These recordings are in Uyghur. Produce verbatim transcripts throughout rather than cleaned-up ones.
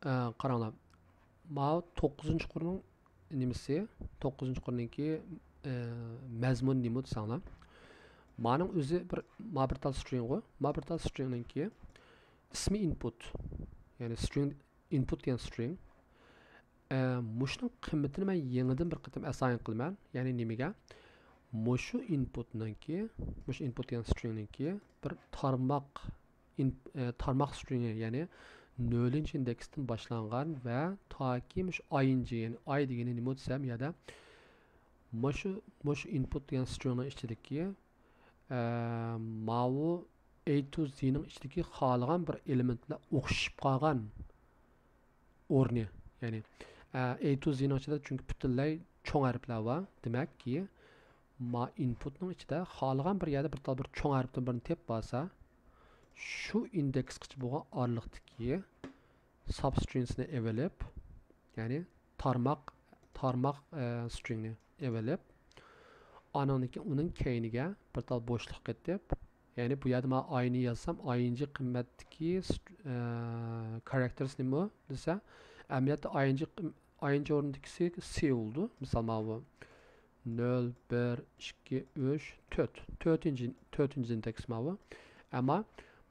ئە، قاراڭلار، ماۋۇ توققۇزىنچى قۇرنىڭ نېمىسى، توققۇزىنچى قۇرنىڭكى، ئە، مەزمۇنى نېمە دېسەڭلار، مانىڭ ئۆزى بىر، ما بىر تال سترىڭغۇ، ما بىر تال سترىڭنىڭكى ئىسمى ئىنپۇت، يەنى سترىڭ، ئىنپۇت دېگەن سترىڭ. ئە، مۇشۇنىڭ قىممىتىنى مەن يېڭىدىن بىر قېتىم ئەسايىن قىلىمەن. يەنى نېمىگە؟ مۇشۇ ئىنپۇتنىڭكى، مۇشۇ ئىنپۇت دېگەن سترىڭنىڭكى بىر تارماق، ئىن-، ئە، تارماق سترىڭى، يەنى نۆلىنچى ئىندېكستىن باشلانغان ۋە تاكى مۇشۇ ئاي ئېن جى، يەنى ئاي دېگىنى نېمە دېسەم، يەدە مۇشۇ، مۇشۇ ئىنپۇت دېگەن سترىڭنىڭ ئىچىدىكى، ئە، ماۋۇ ئەي تو زېنىڭ ئىچىدىكى خالىغان بىر ئېلېمېنتلار ئوخشىشىپ قالغان ئورنى، يەنى، ئە، ئەي تو زېنىڭ ئىچىدە چۈنكى پۈتۈنلەي چوڭ ھەرپلەر بار، دېمەككى، ما ئىنپۇتنىڭ ئىچىدە خالىغان بىر يەردە بىر تال بىر چوڭ ھەرپتىن بىرنى تېپىپ بارسا، شۇ ئىندېكسقىچە بولغان ئارىلىقتىكى سابسترىڭسىنى ئېۋېلىپ، يەنى تارماق، تارماق، ئە، سترىڭنى ئېۋېلىپ، ئانىڭدىن كېيىن ئۇنىڭ كەينىگە بىر تال بوشلۇق قېتىپ، يەنى بۇ يەردە مانا ئاي ئېن يازسام، ئاي ئېن جى قىممەتتىكى ست-، ئە، كارەكتېرس نېمە دېسە، ئەمەلىيەتتە ئاي ئېن جى قىم-، ئاي ئېن جى ئورنىدىكىسى سى بولىدۇ. مىسال، ماۋۇ نۆل، بىر، ئىككى، ئۈچ، تۆت. تۆتىنچى، تۆتىنچى ئىندېكس ماۋۇ. ئەمما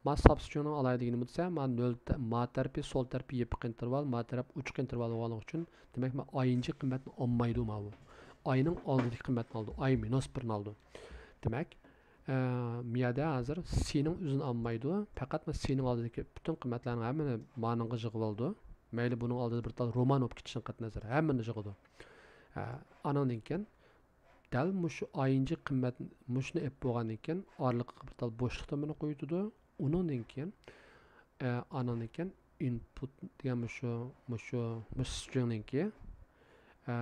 ما سابسترىڭنىڭ ئالاھىدىلىكى نېمە دېسە، ما نۆل تە-، ما تەرىپى، سول تەرىپى يېپىق ئىنتېرۋال، ما تەرەپ ئوچۇق ئىنتېرۋال بولغانلىقى ئۈچۈن، دېمەك، ما ئاي ئېن جى قىممەتنى ئالمايدۇ ماۋۇ. ئاينىڭ ئالدىدىكى قىممەتنى ئالىدۇ. ئاي مىنۇس بىرنى ئالىدۇ. دېمەك، ئە، مىيەدە ھازىر سىنىڭ ئۆزىنى ئالمايدۇ. پەقەت ما سىنىڭ ئالدىدىكى پۈتۈن قىممەتلەرنىڭ ھەممىنى مانىڭغا يىغىۋالىدۇ. مەيلى بۇنىڭ ئالدىدا بىر تال رومان بولۇپ كېتىشىدىن قەتئىينەزەر، ھەممىنى يىغىدۇ. ئە، ئانىڭدىن كېيىن دەل مۇشۇ ئاي ئېن جى قىممەت، مۇشۇنى ئېلىپ بولغاندىن كېيىن، ئارىلىقىغا بىر تال بوشلۇق تۆمۈرنى قويۇۋېتىدۇ. ئۇنىڭدىن كېيىن، ئە، ئانىڭدىن كېيىن ئىنپۇت دېگەن مۇشۇ، مۇشۇ، مۇشۇ سترىڭنىڭكى، ئە،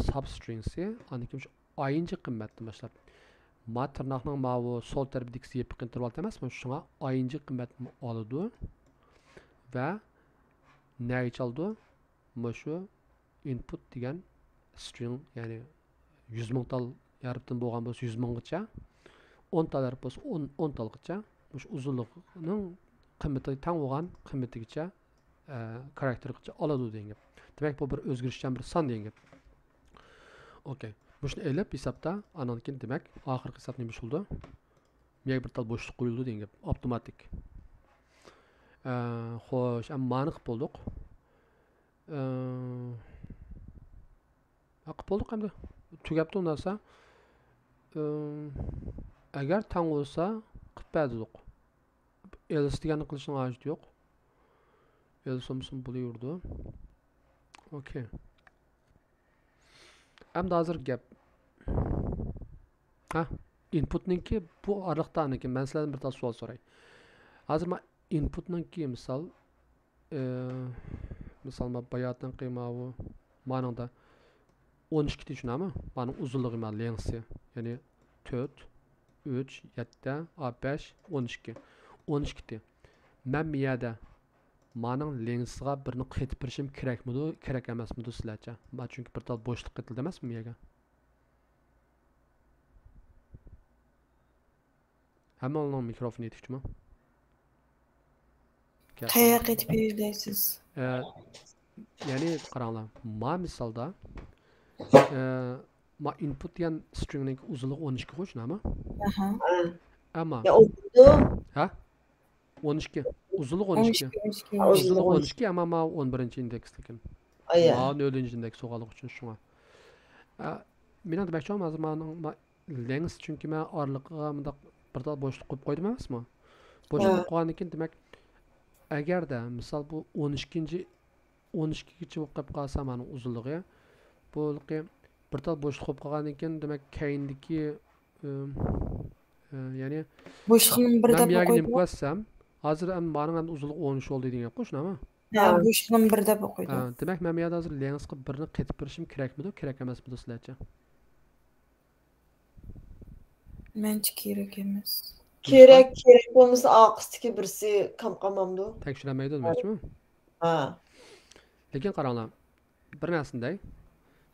سابسترىڭسى، ئاندىن كېيىن مۇشۇ ئاي ئېن جى قىممەتتىن باشلاپ، ما تىرناقنىڭ ماۋۇ سول تەرىپىدىكىسى يېپىق ئىنتېرۋال ئەمەسمۇ؟ شۇڭا ئاي ئېن جى قىممەتنى ئالىدۇ ۋە نەگىچە ئالىدۇ؟ مۇشۇ ئىنپۇت دېگەن سترىڭ، يەنى يۈز مىڭ تال ھەرپتىن بولغان بولسا، يۈز مىڭغىچە، ئون تال ھەرپ بولسا، ئون، ئون تالغىچە، مۇشۇ ئۇزۇنلۇقنىڭ قىممىتىگە تەڭ بولغان قىممىتىگىچە، ئە، كارەكتېرغىچە ئالىدۇ دېگەن گەپ. دېمەك، بۇ بىر ئۆزگىرىشچان بىر سان دېگەن گەپ. ئوكەي. مۇشۇنى ئېلىپ ھېسابتا، ئانىڭدىن كېيىن، دېمەك، ئاخىرقى ھېساب نېمە بولىدۇ؟ مىيەگە بىر تال بوشلۇق قويۇلىدۇ دېگەن گەپ. ئاپتوماتىك. ئە، خوش، ئەمما مانى قىلىپ بولدۇق. ئە، ھە، قىلىپ بولدۇق ئەمدى. تۈگەپتۇ ئۇنداقسا. ئە، ئەگەر تەڭ بولسا، قىلىپ بەردۇق. ئېلىس دېگەننى قىلىشنىڭ ھاجىتى يوق. ئېلىس بولمىسىمۇ بولۇۋېرىدۇ. ئوكەي. ئەمدى ھازىر گەپ. ھە، ئىنپۇتنىڭكى بۇ ئارىلىقتا ئانىكى مەن سىلەردىن بىر تال سوئال سوراي. ھازىر ما ئىنپۇتنىڭكى مىسال، ئى، مىسال، ما باياتىنقى ماۋۇ، مانىڭدا ئون ئىككى دېيىشىنامۇ؟ مانىڭ ئۇزۇنلۇقى، ما لېنگسى. يەنى تۆت، ئۈچ، يەتتە، ئا، بەش، ئون ئىككى. ئون ئىككى. مەن بۇ يەردە مانىڭ لېنگسىغا بىرنى قېتىپ بېرىشىم كېرەكمىدۇ، كېرەك ئەمەسمىدۇ سىلەرچە؟ ما چۈنكى بىر تال بوشلۇق قېتىلدى ئەمەسمۇ بۇ يەرگە؟ ھەممىڭلارنىڭ مىكروفونى يېتىكچىمۇ؟ قەيەرگە قېتىپ يۈزلەيسىز؟ ئە، يەنى قاراڭلار، ما مىسالدا، ئە، ما ئىنپۇت دېگەن سترىڭنىڭ ئۇزۇنلۇقى ئون ئىككى غۇ، شۇنداقمۇ؟ ئەمما يا، ئۇزۇنلۇقى ھە؟ ئون ئىككى. ئۇزۇنلۇقى ئون ئىككى. ئۇزۇنلۇقى ئون ئىككى، ئەمما ما ئون بىرىنچى ئىندېكس لېكىن. ما نۆلىنچى ئىندېكس بولغانلىقى ئۈچۈن شۇڭا. ئە، مېنىڭ دېمەكچىم ھازىر مانا، ما لېنگس، چۈنكى مەن ئارىلىقىغا مۇنداق بىر تال بوشلۇق قويۇپ قويدۇم ئەمەسمۇ؟ بوشلۇق قويۇپ قويغاندىن كېيىن، دېمەك، ئەگەردە مىسال بۇ ئون ئىككىنچى، ئون ئىككىگىچە بولۇپ قېلىپ قالسا، مانىڭ ئۇزۇنلۇقى، بۇ بىر تال بوشلۇق قويۇپ قالغاندىن كېيىن، دېمەك، كەينىدىكى، ئىم، ئە، يەنى بوشلۇقنى بىر دەپ قويدۇم. ھازىر ئەمدى مانىڭ ئەمدى ئۇزۇنلۇقى ئون ئۈچ بولدى دېگەن گەپقۇ، شۇنداقمۇ؟ ھە، بوشلۇقنى بىر دەپ ئوقۇيدۇ. ھە، دېمەك، مەن بۇ يەردە ھازىر لېنگسقا بىرنى قېتىپ بېرىشىم كېرەكمىدۇ، كېرەك ئەمەسمىدۇ سىلەرچە؟ مەنچە كېرەك ئەمەس. كېرەك، كېرەك بولمىسا ئارقىسىدىكى بىرسى كام قالمامدۇ؟ تەكشۈرەلمەيدۇ دېمەكچىمۇ؟ ھە. لېكىن قاراڭلار، بىر نەرسىنى دەي.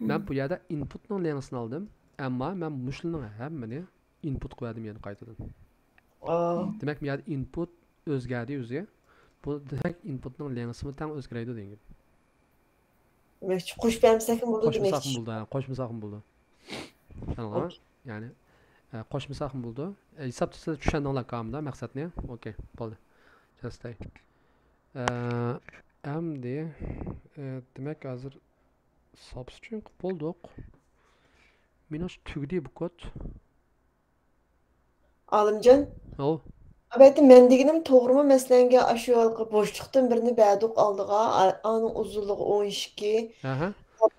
مەن بۇ يەردە ئىنپۇتنىڭ لېنگسىنى ئالدىم، ئەمما مەن مۇشۇلارنىڭ ھەممىنى ئىنپۇتقا بەردىم يەنە قايتىدىن. دېمەك، بۇ يەردە ئىنپۇت ئۆزگەردى ئۆزى. بۇ دېمەك ئىنپۇتنىڭ لېنگسىمۇ تەڭ ئۆزگىرەيدۇ دېگەن گەپ. دېمەكچى، قوشۇپ بەرمىسەكمۇ بولىدۇ قوشمىساقمۇ دېمەكچى. بولىدۇ، ھە، قوشمىساقمۇ بولىدۇ. ئاڭلىدىڭىزمۇ؟ ئوكەي. يەنى، ئە، قوشمىساقمۇ بولىدۇ. ئە، ھېسابتا سىلەر چۈشەندىڭلار كامىدا مەقسەتنى. ئوكەي، بولدى. جاستاي. ئە، ئەمدى، ئە، دېمەك، ھازىر سابسترىڭ قىلىپ بولدۇق. مېنىڭچە تۈگىدى بۇ كود. ئالىمجان، ئاۋۇ. ئەلۋەتتە، مەن دېگىنىم توغرىمۇ؟ مەسىلەنگە، ئاشۇ ھېلىقى بوشلۇقتىن بىرنى بەردۇق ئالدىغا، ئا-، ئانىڭ ئۇزۇنلۇقى ئون ئىككى. ئەھە.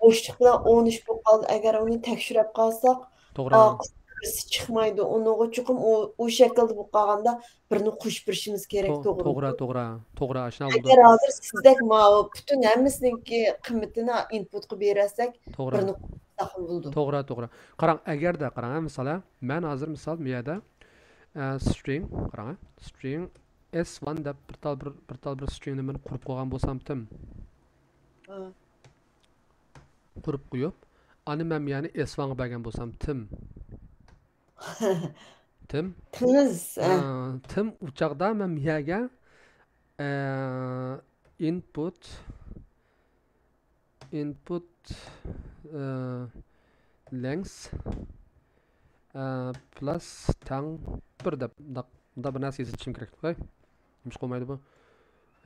بوشلۇق بىلەن ئون ئۈچ بولۇپ قالدى. ئەگەر ئۇنى تەكشۈرۈپ قالساق، توغرا. ئا، قىسمى بىرسى چىقمايدۇ. ئۇنىڭغا چوقۇم ئۇ، ئۇ شەكىلدە بولۇپ قالغاندا بىرنى قوشۇپ بېرىشىمىز كېرەك، تو-، توغرىمۇ؟ توغرا، توغرا. توغرا، ئاشۇنداق بولىدۇ. ئەگەر ھازىر سىزدەك ماۋۇ پۈتۈن ھەممىسىنىڭكى قىممىتىنى ئىنپۇتقا بېرەلسەك، توغرا. بىرنى قوشساقمۇ بولىدۇ. توغرا، توغرا. قاراڭ، ئەگەردە، قاراڭ، ھە، مىسال، ھە، مەن ھازىر، مىسال، بۇ يەردە، ئە، سترىڭ، قاراڭ، ھە، سترىڭ ئېس ۋان دەپ بىر تال بىر، بىر تال بىر سترىڭنى مەن قۇرۇپ قويغان بولسام، تىم. ھە. قۇرۇپ قويۇپ، ئانى مەن يەنى ئېس ۋانغا بەرگەن بولسام، تىم. تىم. تىڭىز، ئە. ئە، تىم ئۇ چاغدا مەن يەرگە، ئە، ئىنپۇت، ئىنپۇت، ئە، لېنگس، ئە، پلەس تەڭ بىر دەپ، مۇنداق، مۇنداق بىر نەرسە يېزىۋېتىشىم كېرەك. ۋاي، نېمىشقا بولمايدۇ بۇ؟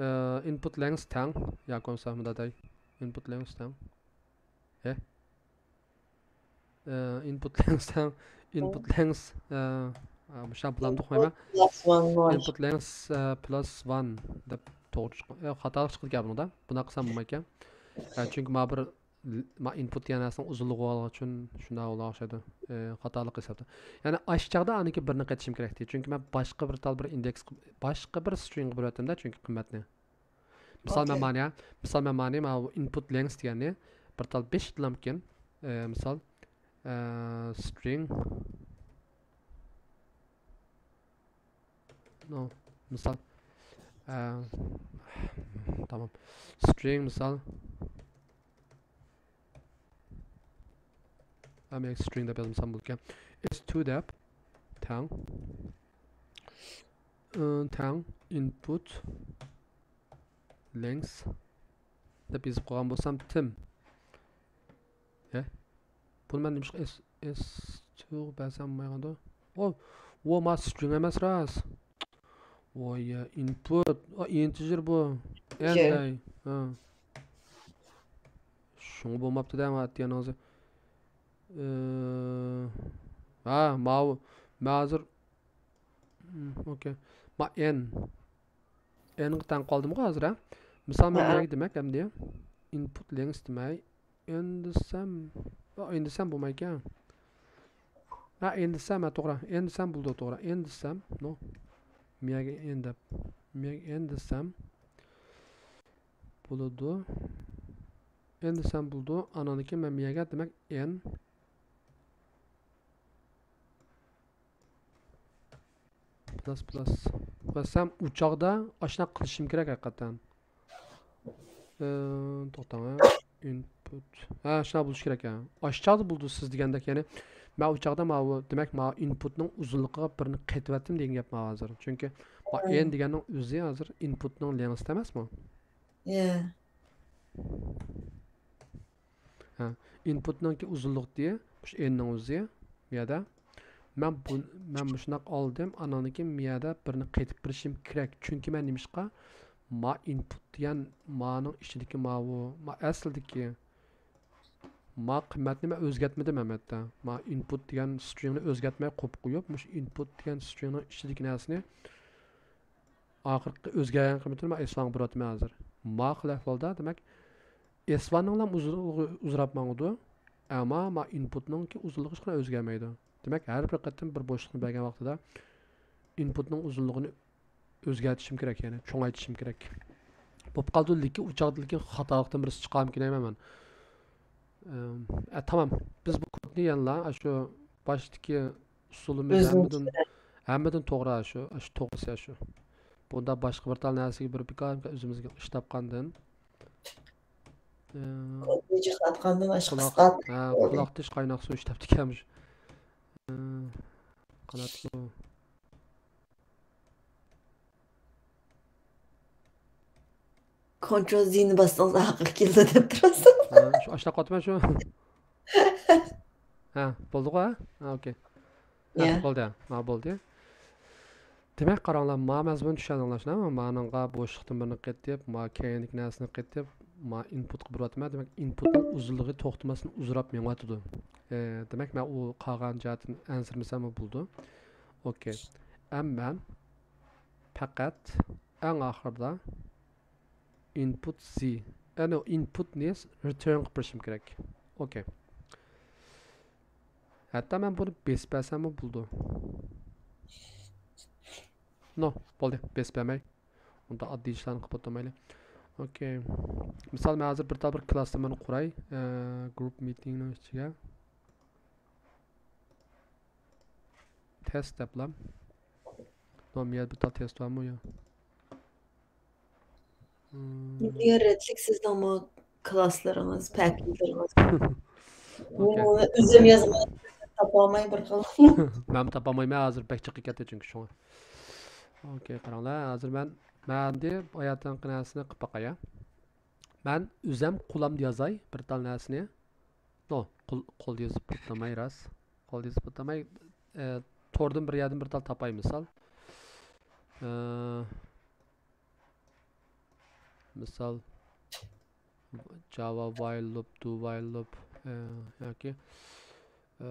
ئە، ئىنپۇت لېنگس تەڭ، ياكى بولمىسا مۇنداق دەي، ئىنپۇت لېنگس تەڭ. ھە؟ ئە، ئىنپۇت لېنگس تەڭ، ئىنپۇت لېنگس، ئە، ئە، مۇشۇ بىلەن ئوقۇمايمەن. پلەس ۋان، ۋان. ئىنپۇت لېنگس، ئە، پلەس ۋان دەپ توغرا چىققان. ئە، خاتالىق چىقىدىكەن بۇنىڭدا. بۇنداق قىلسام بولمايدىكەن. ئە، چۈنكى ما بىر، ما ئىنپۇت دېگەن نەرسىنىڭ ئۇزۇنلۇقى بولغان ئۈچۈن شۇنداق بولغان ئوخشايدۇ. ئە، خاتالىق ھېسابتا. يەنى ئاشۇ چاغدا ئانىڭكى بىرنى قېتىشىم كېرەكتى. چۈنكى مەن باشقا بىر تال بىر ئىندېكس، باشقا بىر سترىڭغا بېرىۋەتتىم-دە، چۈنكى قىممەتنى. مىسال، مەن ئوكەي. مانى، مىسال، مەن مانى، ماۋۇ ئىنپۇت لېنگس دېگەننى بىر تال بەش تىلامكىن، ئە، مىسال، ئە، سترىڭ، نو، مىسال، ئە، تامام. سترىڭ، مىسال، ئەمەك سترىڭ دەپ يازمىسام بولىدىكەن. ئېس تۇ دەپ تەڭ، ئە، تەڭ ئىنپۇت لېنگس دەپ يېزىپ قويغان بولسام، تىم. ھە؟ بۇنى مەن نېمىشقا ئېس، ئېس تۇغا بەرسەم بولمايدىغاندۇ؟ ۋو، ۋو، ما سترىڭ ئەمەس راست. ۋوي، ئىنپۇت، ئا، ئىنتېجېر بۇ. ئېن دەي. ھە. شۇڭا بولماپتۇ-دە، ما ئەتىگەننىڭىزى. ئى، ھە، ماۋۇ. مەن ھازىر، م، ئوكەي. ما ئېن. ئېنغا تەڭ قالدىمغۇ ھازىر، ھە؟ مىسال، مەن ھە. نېمە دېمەك ئەمدى؟ ئىنپۇت لېنگس دېمەي. ئېن دېسەم، ئا، ئېن دېسەم بولمايدىكەن. ھە، ئېن دېسەم، ھە، توغرا. ئېن دېسەم بولىدۇ، توغرا. ئېن دېسەم، نو. مىيەگە ئېن دەپ. مىيەگە ئېن دېسەم بولىدۇ. ئېن دېسەم بولىدۇ. ئاناندىن كېيىن مەن مىيەگە، دېمەك، ئېن. پلۇس، پلۇس. بەرسەم، ئۇ چاغدا ئاشۇنداق قىلىشىم كېرەك ھەقىقەتەن. ئى، توختاڭ، ھە. ئىنپۇت. ھە، شۇنداق بولۇشى كېرەك، ھە. ئاشۇ چاغدا بولىدۇ سىز دېگەندەك، يەنى مەن ئۇ چاغدا ماۋۇ، دېمەك، ماۋۇ ئىنپۇتنىڭ ئۇزۇنلۇقىغا بىرنى قېتىۋەتتىم دېگەن گەپ ماۋۇ ھازىر. چۈنكى ماۋۇ ئېن دېگەننىڭ ئۆزى ھازىر ئىنپۇتنىڭ لېنگىسى ئەمەسمۇ؟ يە. ھە، ئىنپۇتنىڭكى ئۇزۇنلۇقى مۇشۇ ئېننىڭ ئۆزى، بۇ يەردە. مەن بۇ، مەن مۇشۇنداق ئالدىم، ئاناندىن كېيىن بۇ يەردە بىرنى قېتىپ بېرىشىم كېرەك. چۈنكى مەن نېمىشقا؟ ما ئىنپۇت دېگەن مانىڭ ئىچىدىكى ماۋۇ، ما ئەسلىدىكى، ما قىممەتنى مەن ئۆزگەرتمىدىم ئەمەتتە. ما ئىنپۇت دېگەن سترىڭنى ئۆزگەرتمەي قويۇپ قويۇپ، مۇشۇ ئىنپۇت دېگەن سترىڭنىڭ ئىچىدىكى نەرسىنى ئاخىرقى ئۆزگەرگەن قىممىتىنى مەن ئېس ۋانغا بېرىۋاتىمەن ھازىر. ما خىل ئەھۋالدا، دېمەك، ئېس ۋاننىڭلام ئۇزۇنلۇقى ئۇزىراپ ماڭىدۇ. ئەمما ما ئىنپۇتنىڭكى ئۇزۇنلۇقى ھېچقانداق ئۆزگەرمەيدۇ. دېمەك، ھەر بىر قېتىم بىر بوشلۇقنى بەرگەن ۋاقتىدا ئىنپۇتنىڭ ئۇزۇنلۇقىنى ئۆزگەرتىشىم كېرەك، يەنى چوڭايتىشىم كېرەك. بولۇپ قالىدۇ، لېكىن ئۇ چاغدا لېكىن خاتالىقتىن بىرسى چىقارمىكىن دەيمەن مەن. ئە، تامام. بىز بۇ كودنى يەنىلا شۇ باشتىكى ئۇسۇلىمىز ئۆزىمىز ھەممىدىن، ھەممىدىن توغرا شۇ، شۇ توغرىسى شۇ. بۇندا باشقا بىر تال نەرسىگە بېرىپ بىكار ئۆزىمىزگە ئىش تاپقاندىن، ئە، قۇلاق، ھە، قۇلاق تىش قايناق سۇ ئىشلەپتىكەن شۇ. ئە، قاناتلىق. كونترول زىنى باسسىڭىز ئاخىرى كېلىدۇ دەپ تۇراسىز. ھە، شۇ ئاشۇنداق قىلىۋاتىمەن شۇ. ھە، بولدىغۇ، ھە؟ ھە، ئوكەي. ھە، يا. بولدى، ھە. ھە، بولدى. دېمەك، قاراڭلار، ما مەزمۇننى چۈشەندىڭلار، شۇنداقمۇ؟ مانىڭغا بوشلۇقتىن بىرنى قېتىپ، ما كەينىدىكى نەرسىنى قېتىپ، ما ئىنپۇتقا بېرىۋاتىمەن. دېمەك، ئىنپۇتنىڭ ئۇزۇنلۇقى توختىماستىن ئۇزىراپ مېڭىۋاتىدۇ. ئە، دېمەك، مەن ئۇ قالغان جەھەتتىن ئەنسىرىمىسەممۇ بولىدۇ. ئوكەي. ئەمما مەن پەقەت ئەڭ ئاخىرىدا ئىنپۇت زى، يەنى ئىنپۇتنى رىتېرن قىلىپ بېرىشىم كېرەك. ئوكەي. ھەتتا مەن بۇنى بېسىپ بەرسەممۇ بولىدۇ. نو، بولدى، بېسىپ بەرمەي. ئۇنداق ئاددىي ئىشلارنى قىلىپ ئولتۇرمايلى. ئوكەي. مىسال، مەن ھازىر بىر تال بىر كلاستىمىنى قۇراي. ئە، گروپ مىتىڭنىڭ ئىچىگە. تېست دەپلا. نو، مۇ يەردە بىر تال تېست بارمۇ يا؟ مم. نېمىگە رەتلىك سىزنىڭمۇ كلاسلىرىڭىز، پەكىتلىرىڭىز؟ ئوكەي. مەن ئۆزۈم يازغان، تاپالماي بىر خىل. مەنمۇ تاپالمايمەن، ھازىر بەك جىق كەتتى چۈنكى شۇڭا. ئوكەي، قاراڭلار، ھازىر مەن، مەن ئەمدى باياتىنقى نەرسىنى قىلىپ باقاي. مەن ئۆزەم قولۇمدا يازاي بىر تال نەرسىنى. نو، قول، قولدا يېزىپ ئولتۇرماي راست. قولدا يېزىپ ئولتۇرماي، ئە، توردىن بىر يەردىن بىر تال تاپاي مىسال. ئە، مىسال، جاۋا ۋايل لۇپ، دۇ ۋايل لۇپ، ئە، ياكى، ئە،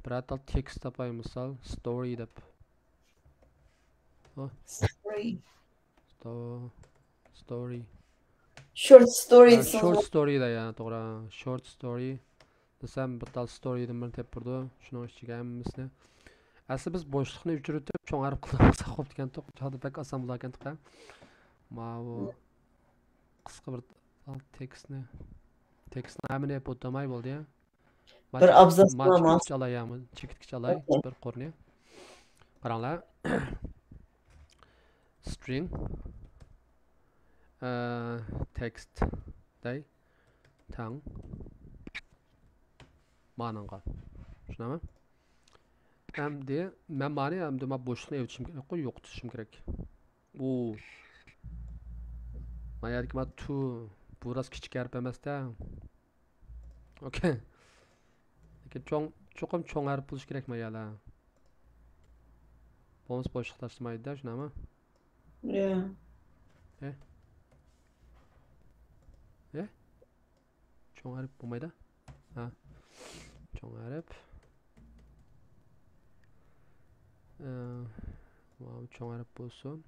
بىرەر تال تېكىست تاپاي مىسال، ستورى دەپ. ھە؟ ستورى. ستو-، ستورى. شورت ستورى ھە، دېسىڭىز شورت بولىدۇ. ستورى دە، يا، توغرا. شورت ستورى دېسەم، بىر تال ستورىدىن بىرنى تېپىپ بېرىدۇ. شۇنىڭ ئىچىگە ھەممىسىنى. ئەسلى بىز بوشلۇقنى ئۆچۈرۈۋېتىپ، چوڭ ھەرپ قىلىپ ئالساق بوپتىكەنتۇق. ئۇ چاغدا بەك ئاسان بولاركەنتۇق، ھە؟ ماۋۇ قىسقا بىر تال تېكىستنى، تېكىستنىڭ ھەممىنى ئېلىپ ئولتۇرماي بولدى، يا. بىر ئابزاس ما قىلاماز. چېكىتكىچە ئالاي، يا، ما چېكىتكىچە ئالاي، ئوكەي. بىر قۇرنى. قاراڭلار. سترىڭ، ئە، تېكىست دەي تەڭ مانىڭغا. چۈشىنەمەن؟ ئەمدى مەن مانى، ئەمدى ما بوشلۇقنى ئېۋىتىشىم كېرەكقۇ، يوقىتىشىم كېرەك. ئۇ. ما يەردىكى ما تو، بۇ راست كىچىك ھەرپ ئەمەستە. ئوكەي. لېكىن چوڭ، چوقۇم چوڭ ھەرپ بولۇشى كېرەك ما يەردە. بولمىسا بوشلۇق تاشلىمايدۇ-دە، شۇنداقمۇ؟ يا. ئە؟ ئە؟ چوڭ ھەرپ بولمايدۇ. ھە. چوڭ ھەرپ. ئە، ماۋۇ چوڭ ھەرپ بولسۇن.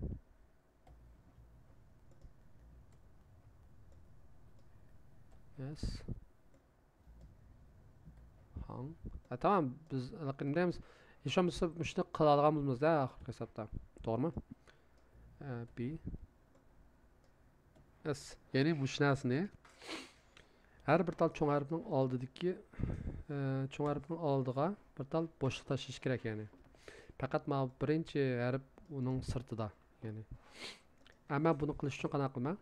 يەس. ھاڭ. ھە، تامام، بىز ئېنىق دەيمىز. ھېچ بولمىسا مۇشۇنى قىلالىغان بولىمىز-دە، ئاخىرقى ھېسابتا. توغرىمۇ؟ ئە، بى. ئەس، يەنى مۇشۇ نەرسىنى ھەر بىر تال چوڭ ھەرپنىڭ ئالدىدىكى، ئە، چوڭ ھەرپنىڭ ئالدىغا بىر تال بوشلۇق تاشلىشى كېرەك، يەنى. پەقەت ماۋۇ بىرىنچى ھەرپ ئۇنىڭ سىرتىدا، يەنى. ئەمما بۇنى قىلىش ئۈچۈن قانداق قىلىمەن؟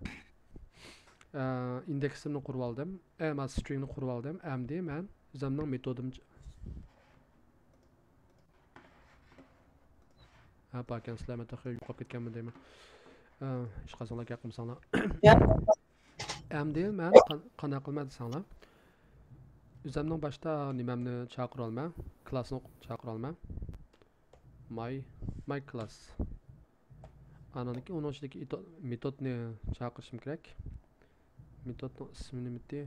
ئە، ئىندېكسىمنى قۇرۇۋالدىم. ئە، ما سترىڭنى قۇرۇۋالدىم. ئەمدى مەن ئۆزۈمنىڭ مېتودۇم ھە، باركەن، سىلەر مەن تېخى يوقاپ كەتكەنمۇ دەيمەن. ئە، ھېچقايسىڭلار گەپ قىلمىساڭلار. يا. ئەمدى مەن قان-، قانداق قىلىمەن دېسەڭلار. ئۆزۈمنىڭ باشتا نېمەمنى چاقىرالمەن، كلاسنى چاقىرالمەن. ماي، ماي كلاس. ئانىڭدىكى، ئۇنىڭ ئىچىدىكى ئېتو-، مېتودنى چاقىرىشىم كېرەك. مېتودنىڭ ئىسمى نېمىتى؟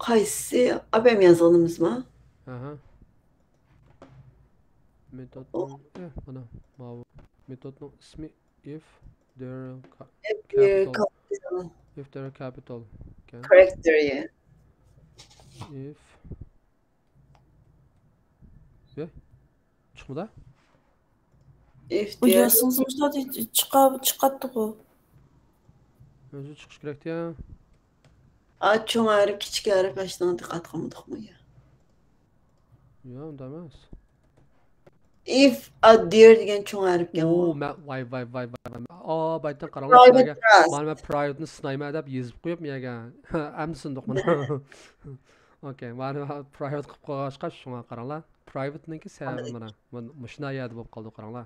قايسى؟ ئاپام يازغىنىمىزمۇ؟ ئەھە. مېتودنىڭ، ئە، مانا، ماۋۇ. مېتودنىڭ ئىسمى if there ca-، if there capital. Capital. If there capital ئىكەن. Character، يە. If. يە. چىقمىدى؟ ئۇ يازسىڭىز مۇشۇنداق چىقا-، چىقاتتىغۇ. ئۆزى چىقىش كېرەكتى يا. ئا، چوڭ ھەرپ، كىچىك ھەرپ، ھېچنېمىگە دىققەت قىلمىدۇقمۇ يا؟ يا، ئۇنداق ئەمەس. If ئا دېر دېگەن چوڭ ھەرپكەن ئۇ. ئو، مەن، ۋاي، ۋاي، ۋاي، ۋاي، ۋاي. ئا، بايتىن قاراڭلار، private سىلەرگە. راست. مانا مەن privateنى سىنايمەن دەپ يېزىپ قويۇپ، يەگە. ئەمدى سىندۇق مانا. ئوكەي، مانا private قىلىپ قويغاچقا، شۇڭا قاراڭلار. Privateنىڭكى سەۋەبى مانا، مانا مۇشۇنداق يەردە بولۇپ قالدى، قاراڭلار.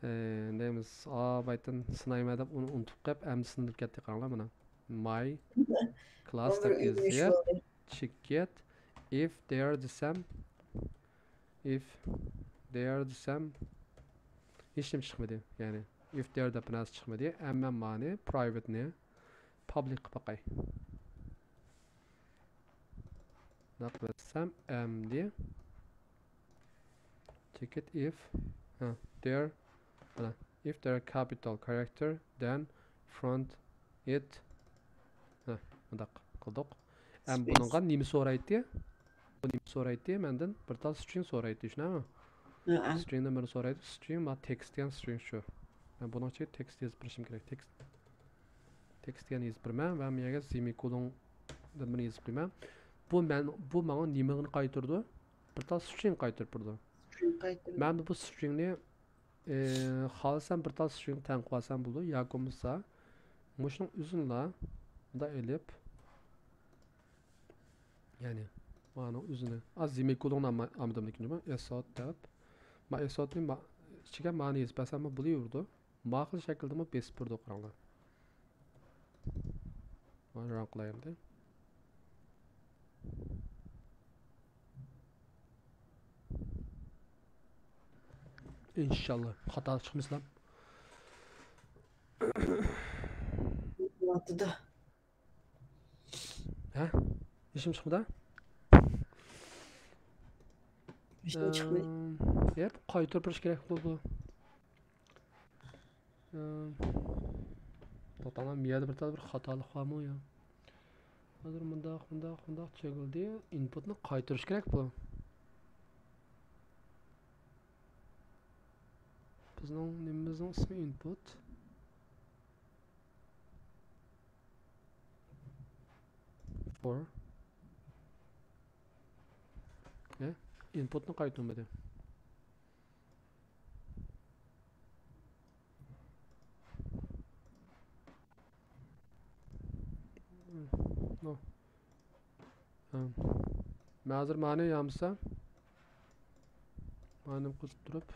ئى، نېمىز، ئا، بايتىن سىنايمەن دەپ ئۇنى ئۇنتۇپ قېلىپ، ئەمدى سىندىرىپ كەتتى. قاراڭلار مانا. My class دەپ يېزىپ، چېكىت، if there دېسەم، if there دېسەم، ھېچنېمە چىقمىدى. يەنى، if there دەپ بىر نەرسە چىقمىدى. ئەمما مانى، private نى public قىلىپ باقاي. بۇنداق بەرسەم، ئەمدى چېكىت، if، ھە، there، مانا، if there capital character، then front it، ھە، مۇنداق قىلدۇق. ئەمدى بۇنىڭغا نېمە سورايتتى؟ بۇ نېمە سورايتتى؟ مەندىن بىر تال string سورايتتى، شۇنداقمۇ؟ ھە. String دىن بىرنى سورايدۇ. String، ما، text دېگەن string شۇ. مەن بۇنىڭ ئىچىگە text يېزىپ بېرىشىم كېرەك. Text. Text دېگەننى يېزىپ بېرىمەن ۋە مەن يەرگە semicolon دىن بىرنى يېزىپ قويىمەن. بۇ مەن، بۇ ماڭا نېمىنى قايتۇرىدۇ؟ بىر تال string قايتۇرۇپ بېرىدۇ. String قايتۇرىدۇ. مەن بۇ string نى، ئى، خالىسام بىر تال string تەڭ قىلىۋالسام بولىدۇ. ياكى بولمىسا مۇشۇنىڭ ئۆزىنىلا مۇنداق ئېلىپ، يەنى مانىڭ ئۆزىنى، ئا، semicolon ئالمىدىم لېكىن، ما، S out دەپ، ما، S out نى، ما، ئىچىگە مانى يېزىپ بەرسەممۇ بولۇۋېرىدۇ. ما خىل شەكىلدىمۇ بېسىپ بېرىدۇ، قاراڭلار. مانا run قىلاي ئەمدى. ئىنشاللا خاتا چىقمىسىلا. بولۇۋاتىدۇ. ھە؟ ھېچنېمە چىقمىدى؟ ھېچنېمە چىقمىدى. ئىم، يەپ قايتۇرۇپ بېرىش كېرەك بولىدۇ. ئىم، توختاڭلار، مۇ يەردە بىر تال بىر خاتالىق بارمۇ يا؟ ھازىر مۇنداق، مۇنداق، مۇنداق چېكىلدى. ئىنپۇتنى قايتۇرۇش كېرەك بۇ. بىزنىڭ نېمىمىزنىڭ ئىسمى ئىنپۇت. For. ئە، ئىنپۇتنى قايتۇرمىدى. نو. ھە. مەن ھازىر مانى يامىسا، مانى قىلىپ تۇرۇپ،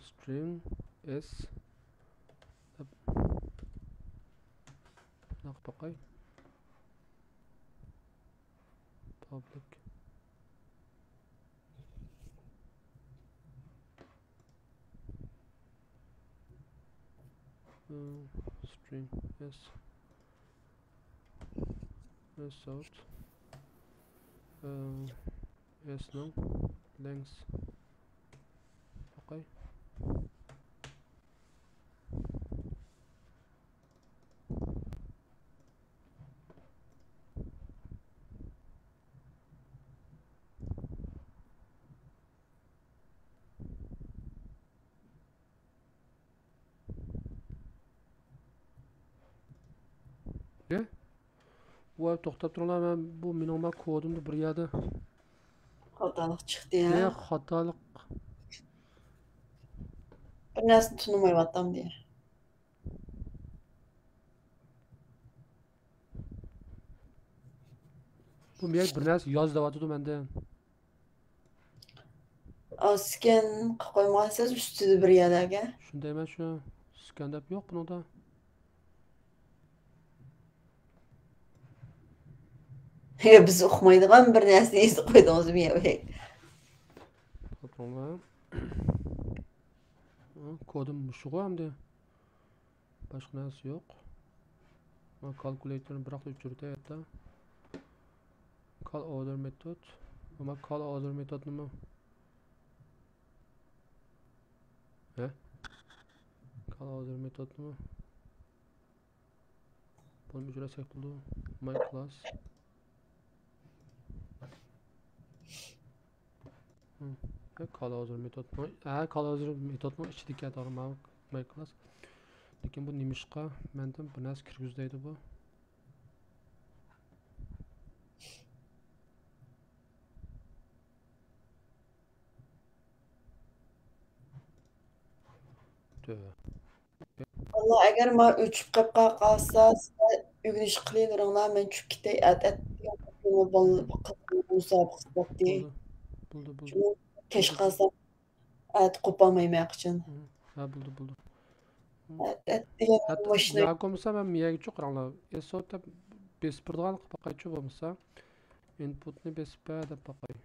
string s دەپ، مۇنداق قىلىپ باقاي. Public. Hmm, string s. S out. Uh, s نىڭ length. Okay. ۋاي، توختاپ تۇرۇڭلار، مەن بۇ مېنىڭ ما كودۇمدا بىر يەردە خاتالىق چىقتى، ھە؟ يا، خاتالىق. بىر نەرسىنى تونۇمايۋاتامدۇ. بۇ مېيەك بىر نەرسە ياز دەۋاتىدۇ مەندىن. ئا، scan قىلىپ قويمىغانسىز ئۈستىدە بىر يەرلەرگە؟ شۇندايمەن شۇ. Scan دەپ يوق بۇنىڭدا. ھە، بىز ئۇقمايدىغان بىر نەرسىنى يېزىپ قويدىڭىز مېيەك. كودۇم مۇشۇغۇ ئەمدى. باشقا نەرسە يوق. مانا كالكۇلياتورنى بىراقلا ئۆچۈرۈۋېتەي ھەتتا. Call order method. مانا call order methodنىمۇ. ھە؟ Call order methodنىمۇ. بۇنى ئۆچۈرەتسەك بولىدۇ. My class. ھە، كالا ھازىر مېتودنىڭ، ھە، كالا ھازىر مېتودنىڭ ئىچىدىكى توغرا، ماي كلاس. لېكىن بۇ نېمىشقا مەندىن بىر نەرسە كىرگۈز دەيدۇ بۇ؟ تۆۋە. واللا ئەگەر مانا ئۆچۈپ قېلىپ قالسا، سىلەر ئۆگىنىش قىلىۋېرىڭلار، مەن چۈشۈپ كېتەي، ئەتە، ئەتە بول-، بول-، مۇسابىقە قىلاتتى. بولدى، بولدى، بولدى. شۇنىڭ كەچ قالسام، ئەتە قوپالمايمەن ئۇچۇن. ھە، بولدى، بولدى. ئەتە، ئەتە دېگەن ماشىنا. ياكى بولمىسا مەن مىيەگە چوقۇراڭلار. ئېسوت دەپ بېسىپ بېرىدىغان قىلىپ باقايچۇ بولمىسا. ئىنپۇتنى بېسىپ بەر دەپ باقاي.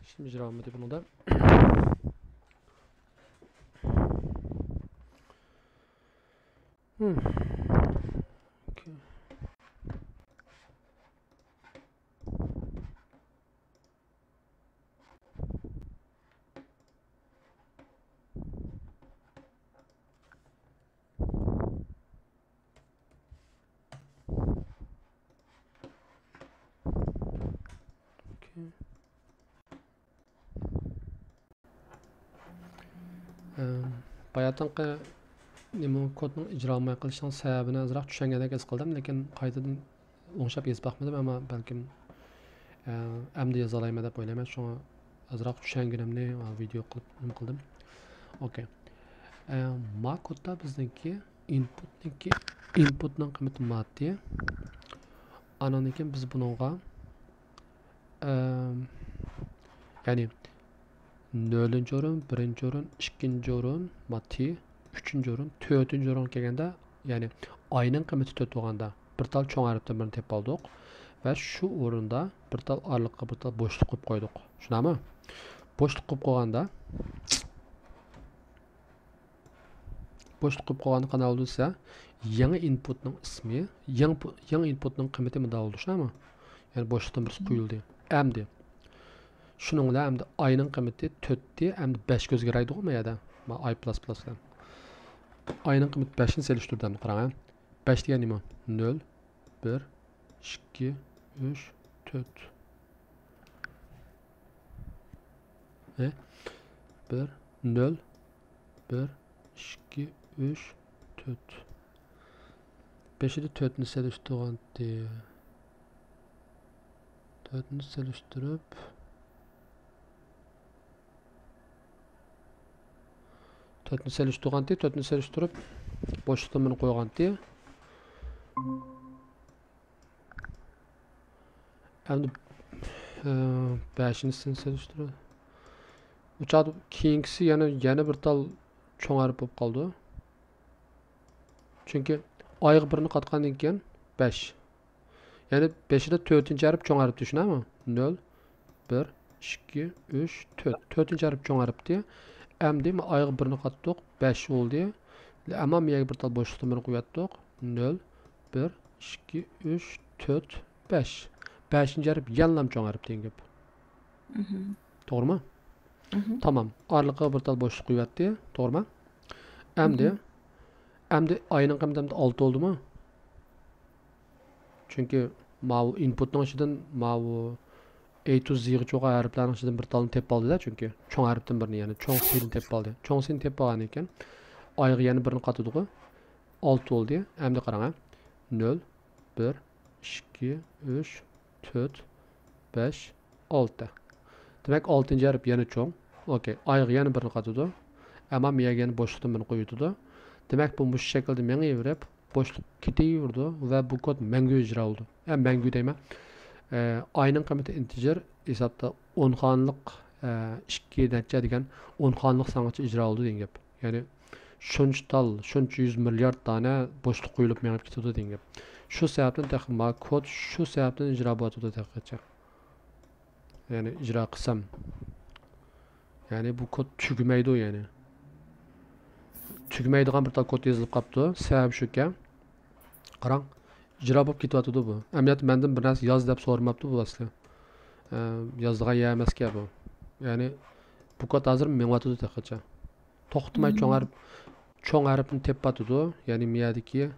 ئىشلىمىش ئىجرا ئالمىدى بۇنىڭدا. باياتىنقى نېمە كودنىڭ ئىجرا بولماي قېلىشىنىڭ سەۋەبىنى ئازراق چۈشەنگەندەك ھېس قىلدىم، لېكىن قايتىدىن ئوڭشاپ يېزىپ باقمىدىم، ئەمما بەلكىم، ئە، ئەمدى يازالايمەن دەپ ئويلايمەن. شۇڭا ئازراق چۈشەنگىنىمنى، ئە، ۋىدېو قىلىپ نېمە قىلدىم. ئوكەي. ئە، ما كودتا بىزنىڭكى ئىنپۇتنىڭكى، ئىنپۇتنىڭ قىممىتى ماتى. ئانىڭدىن كېيىن بىز بۇنىڭغا، ئە، يەنى نۆلىنچى ئورۇن، بىرىنچى ئورۇن، ئىككىنچى ئورۇن، ماتى، ئۈچىنچى ئورۇن، تۆتىنچى ئورۇنغا كەلگەندە، يەنى ئاينىڭ قىممىتى تۆت بولغاندا، بىر تال چوڭ ھەرپتىن بىرنى تېپىپ ئالدۇق ۋە شۇ ئورۇندا بىر تال ئارىلىققا بىر تال بوشلۇق قويۇپ قويدۇق. شۇنداقمۇ؟ بوشلۇق قويۇپ قويغاندا، بوشلۇق قويۇپ قويغاندا قانداق بولىدۇ دېسە، يېڭى ئىنپۇتنىڭ ئىسمى، يېڭى پۇ-، يېڭى ئىنپۇتنىڭ قىممىتى مۇنداق بولىدۇ، شۇنداقمۇ؟ يەنى بوشلۇقتىن بىرسى قويۇلدى. ئەمدى شۇنىڭ بىلەن ئەمدى ئاينىڭ قىممىتى تۆتتى، ئەمدى بەشكە ئۆزگىرەيدىغۇ ما يەردە. ما ئاي پىلاس پىلاس بىلەن. ئاينىڭ قىممىتى بەشنى سېلىشتۇردى ئەمدى قاراڭ. بەش دېگەن نېمە؟ نۆل، بىر، ئىككى، ئۈچ، تۆت. ھە؟ بىر، نۆل، بىر، ئىككى، ئۈچ، تۆت. بېشىدا تۆتنى سېلىشتۇرغانتى. تۆتنى سېلىشتۇرۇپ، تۆتنى سېلىشتۇرغانتى، تۆتنى سېلىشتۇرۇپ، بوشلۇقتىن بىرنى قويغانتى. ئەمدى، ئە، بەشىنچىسىنى سېلىشتۇرۇپ. ئۇ چاغدا كېيىنكىسى يەنە، يەنە بىر تال چوڭ ھەرپ بولۇپ قالىدۇ. چۈنكى ئايغا بىرنى قاتقاندىن كېيىن بەش. يەنى بېشىدا تۆتىنچى ھەرپ چوڭ ھەرپ، چۈشىنەمۇ؟ نۆل، بىر، ئىككى، ئۈچ، تۆت. تۆتىنچى ھەرپ چوڭ ھەرپتى. ئەمدى ما ئايغا بىرنى قاتتۇق، بەش بولدى. ئەمما ما يەرگە بىر تال بوشلۇقتىن بىرنى قويۇۋەتتۇق. نۆل، بىر، ئىككى، ئۈچ، تۆت، بەش. بەشىنچى ھەرپ يەنىلا چوڭ ھەرپ دېگەن گەپ. مهم. توغرىمۇ؟ مهم. تامام. ئارىلىقىغا بىر تال بوشلۇق قويۇۋەتتى. توغرىمۇ؟ ئەمدى، مهم. ئەمدى ئاينىڭ قىممىتى ئەمدى ئالتە بولدىمۇ؟ چۈنكى ماۋۇ ئىنپۇتنىڭ ئىچىدىن ماۋۇ ئەي تۇ زىغىچە بولغان ھەرپلەرنىڭ ئىچىدىن بىر تالنى تېپىپ ئالدى-دە، چۈنكى چوڭ ھەرپتىن بىرنى، يەنى چوڭ سىنى تېپىپ ئالدى. چوڭ سىنى تېپىپ ئالغاندىن كېيىن ئايغا يەنە بىرنى قاتىدىغۇ. ئالتە بولدى. ئەمدى قاراڭ، ھە. نۆل، بىر، ئىككى، ئۈچ، تۆت، بەش، ئالتە. دېمەك، ئالتىنچى ھەرپ يەنە چوڭ. ئوكەي، ئايغا يەنە بىرنى قاتىدۇ. ئەمما ما يەرگە يەنە بوشلۇقتىن بىرنى قويۇۋېتىدۇ. دېمەك، بۇ مۇشۇ شەكىلدە مېڭىۋېرىپ، بوشلۇق كېتىۋېرىدۇ ۋە بۇ كود مەڭگۈ ئىجرا بولىدۇ. ھە، مەڭگۈ دەيمەن. ئە، ئاينىڭ قىممىتى ئىنتېجېر ھېسابتا ئون خانىلىق، ئىككى نەچچە دېگەن ئون خانىلىق سانغىچە ئىجرا بولىدۇ دېگەن گەپ. يەنى شۇنچە تال، شۇنچە يۈز مىليارد دانە بوشلۇق قويۇلۇپ مېڭىپ كېتىدۇ دېگەن گەپ. شۇ سەۋەبتىن تېخى ما كود شۇ سەۋەبتىن ئىجرا بولۇۋاتىدۇ تېخىچە. يەنى ئىجرا قىلسام، يەنى بۇ كود تۈگىمەيدۇ يەنى. تۈگىمەيدىغان بىر تال كود يېزىلىپ قاپتۇ. سەۋەبى شۇكى، قاراڭ، ئىجرا بولۇپ كېتىۋاتىدۇ بۇ. ئەمەلىيەتتە مەندىن بىر نەرسە ياز دەپ سورىماپتۇ بۇ ئەسلى. ئە، يازىدىغان يەر ئەمەسكەن بۇ. يەنى بۇ كود ھازىر مېڭىۋاتىدۇ تېخىچە. توختىماي چوڭ ھەرپ، چوڭ ھەرپنى تېپىۋاتىدۇ. يەنى مىيەدىكى